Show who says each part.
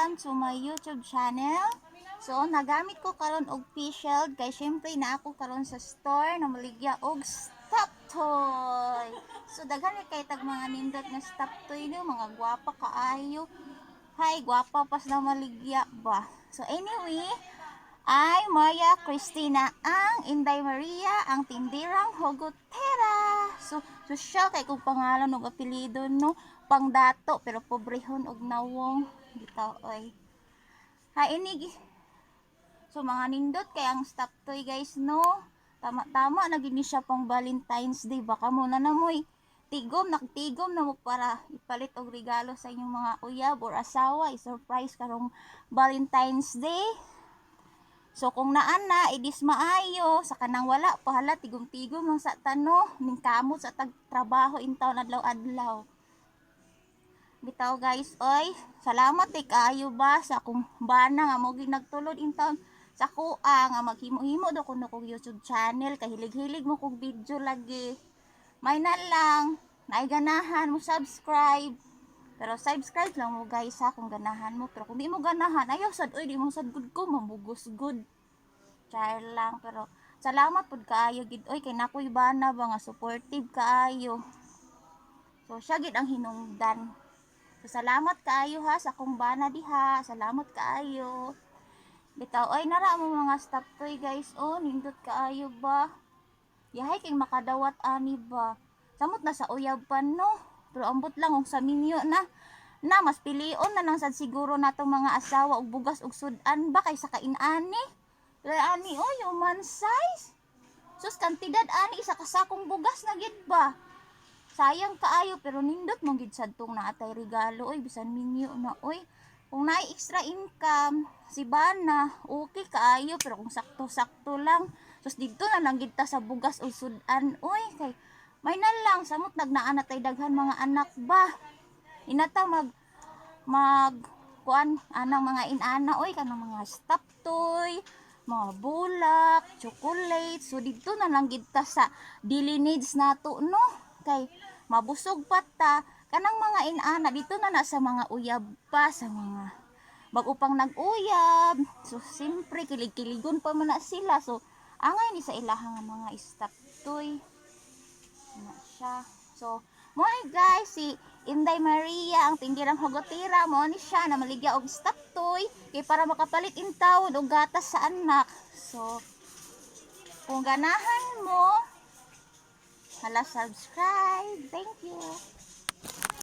Speaker 1: Welcome to my YouTube channel. So, nagamit ko karon og face shield kay syempre na ako karon sa store na maligya og stop toy. So, daghan kay tag mga nindot nga stop toy no, mga gwapa kaayo. Hi, gwapa pas na maligya ba. So, anyway, ay Maria Cristina ang Inday Maria ang tindirang hugotera. So, social kay kong pangalan ug apelyido no, pangdato pero pobrehon og nawong bitaw oy. Ha ini. So mga nindot kay ang stop toy, guys, no. Tama-tama na gini siya pang Valentine's Day, baka mo na namoy tigom, nagtigom na mo para ipalit og regalo sa inyong mga uyab or asawa, i-surprise karong Valentine's Day. So kung naan na, idis maayo, sa kanang wala pa, hala, tigom-tigom lang sa tano, ning kamot sa tagtrabaho intaw adlaw-adlaw. Bitaw, guys, oy, salamat eh kaayo ba sa akong bana nga mo nagtulod intawn sa kuha nga maghimo-himo do kuno kog YouTube channel, kahilig-hilig mo kog video lagi. May na lang, naay ganahan mo subscribe. Pero subscribe lang mo, guys, ha, kung ganahan mo. Pero kung di mo ganahan, ayaw sad oy, di mo sad gud ko mamugos gud. Char lang, pero salamat pud kaayo gid oy kay nakoy bana ba nga supportive kaayo. So siya gid ang hinungdan. So salamat kaayo ha sa akong bana diha. Salamat kaayo. Bitaw oy, nara mo mga stop toy, guys, oh, nindot kaayo ba. Yahay kay makadawat ani ba. Samot na sa uyab pa no. Pero ambot lang og sa minyo na na mas pilion na lang sad siguro natong mga asawa og bugas og sudan ba kaysa kain-ani. Pero ani oh, human size. Sus, kantidad ani, isa ka sakong bugas na gid ba. Sayang kaayo pero nindot mo gid sad tong naatay regalo oy, bisan minyo na oy. Kung naay extra income si bana, okay kaayo, pero kung sakto-sakto lang, sus, didto na lang gid ta sa bugas o sudan oy, kay may na lang samot nagnaa na tay daghan mga anak ba. Inata mag mag kuan anang mga inana oy, kanang mga stop toy, mga bulak, chocolate. So didto na lang gid ta sa daily needs nato no, kay mabusog pa ta. Kanang mga inana dito na na sa mga uyab pa, sa mga bago pang nag-uyab. So siyempre kilig-kiligon pa man na sila, so angay ni sa ilahang mga stop toy na siya. So mo ni, guys, si Inday Maria ang tindirang hugotira, mo ni siya na maligya og stop toy kay para makapalit in tawon og gatas sa anak. So kung ganahan mo, hala, subscribe. Thank you.